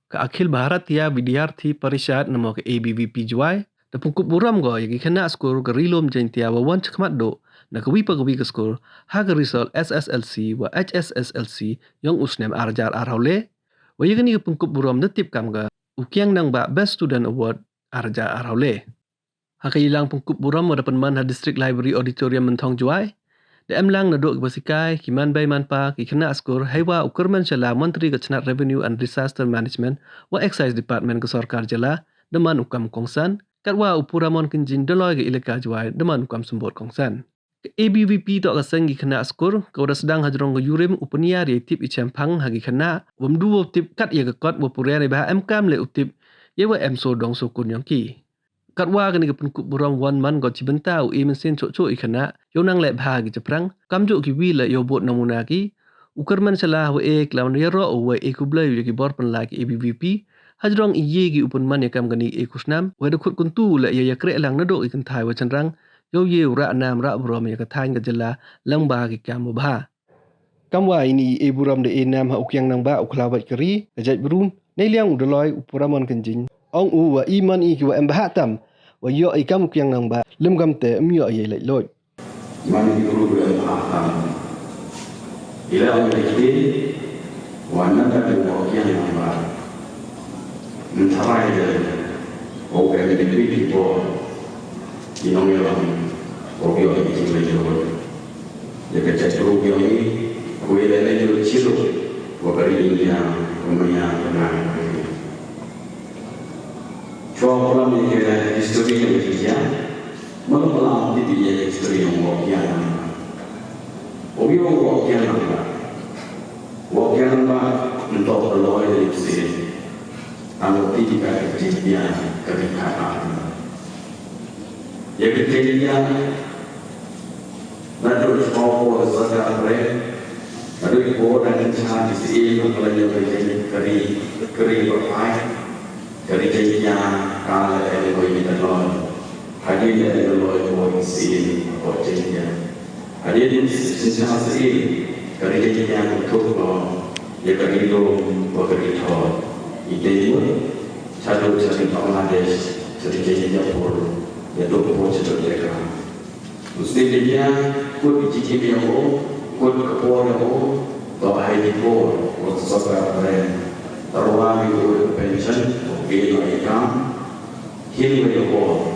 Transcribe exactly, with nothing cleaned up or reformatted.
Ka Akhil Bharatiya Vidyarthi Parishad namo ka A B V P Jowai da pynkup burom ko ya ki khynnah skur ka Ri-loom Jaiñtia wa wan chakhmat duh na kawi pa kawi ka skur ha ka result S S L C wa H S S L C yong u snem ar hajar arphaw le. Wa ya kani ka pynkup burom da tip kam ka Ukiang Nangbah Best Student Award ar hajar arphaw le. Ha ka yalang pynkup burom wa da pynman ha District Library Auditorium Mynthong Jowai, da em lang naduh ki basikai, ki manbei manpa, ki khynnah skur, heiwa u Kyrmen Shylla, Montri ka chnat Revenue and Disaster Management wa Excise Department ka sorkar jylla da man u kam kongsan, katwa u Puramon Kynjing, Dolloi ka Elaka Jowai, da man u kam symbud kongsan. Ka A B V P toh ka seng ki khynnah skur ka wa da sdang hajrong ka yurim u pyniar ya i tip i chemphang ha ki khynnah, wym du wow tip kat ya ka kot wa puræ neibhah em kam le u tip ya wa em sawdong sawkun yong ki. Katwa kani ka pynkup burom wan man ko chibynta u e mynsiem choh choh i khynnah yow nang leh bha ki chaphrang, kamjooh kiwi le yow bud namuna ki. U Kyrmen Shylla wa e klam yaroh u wa e khublei ya ki bor pynlai ki A B V P hajrong i ye ki u pynman ya kam kani e khusnam, wa da khut kyntu le ya yakreh lang naduh ki kynthai wa chynrang yow ye u rah nam rah burom ya ka thaiñ ka jylla lyngba ki kam wa bha. Kamwa ini i e burom da e nam ha Ukiang Nangbah u khlaw bait ka ri ka jaitbru, neiliang u Dolloi u Puramon Kynjing, ong u wa i man i ki wa em bha tam wa yoh i kam Ukiang Nangbah, lym kamte ym yoh i yei lait loit. Man i ki bru wa em bha tam. I la ong i ki wa nang ka dei wa Ukiang Nangbah. Ntharai de, o em de pi ki bor. I nong yalang, o yoh i ki lait loit. Ya ka jaitbru yong i, wa i leh leh chirup wa ka ri India, wa maya ka na ka ri. Chwa klam ya ka history yong India, man klam tip ya ka history yong Ukiang Nangbah. O yow Ukiang Nangbah. Ukiang Nangbah, nto ka loi da lipsin. Ang ti ka ka India, ka ri ka Ya ka India, naduh chwa por ka sorkar prem, naduh i por da kyncha ki sien ka la ñiaw ka ri, ka ri, ka ri ba phai, ka ri Jaiñtia ka la em ko i Dolloi. Hadien da em Dolloi ko i sien ko Jaiñtia. Hadien sien cha sien, ka ri Jaiñtia ka thuk ko ya ka Ri-loom wa ka Ri-thor. I te mut, cha duh cha ri Bangladesh, cha ri Jaiñtia por, ya duh por cha duh Jaiñtia. Usne India, kut i chikim ya o, kut ka por ya o, to hai ni por, wa ka sorkar prem. Tarwa ni o ka pension, o ke no i kam, him ya o.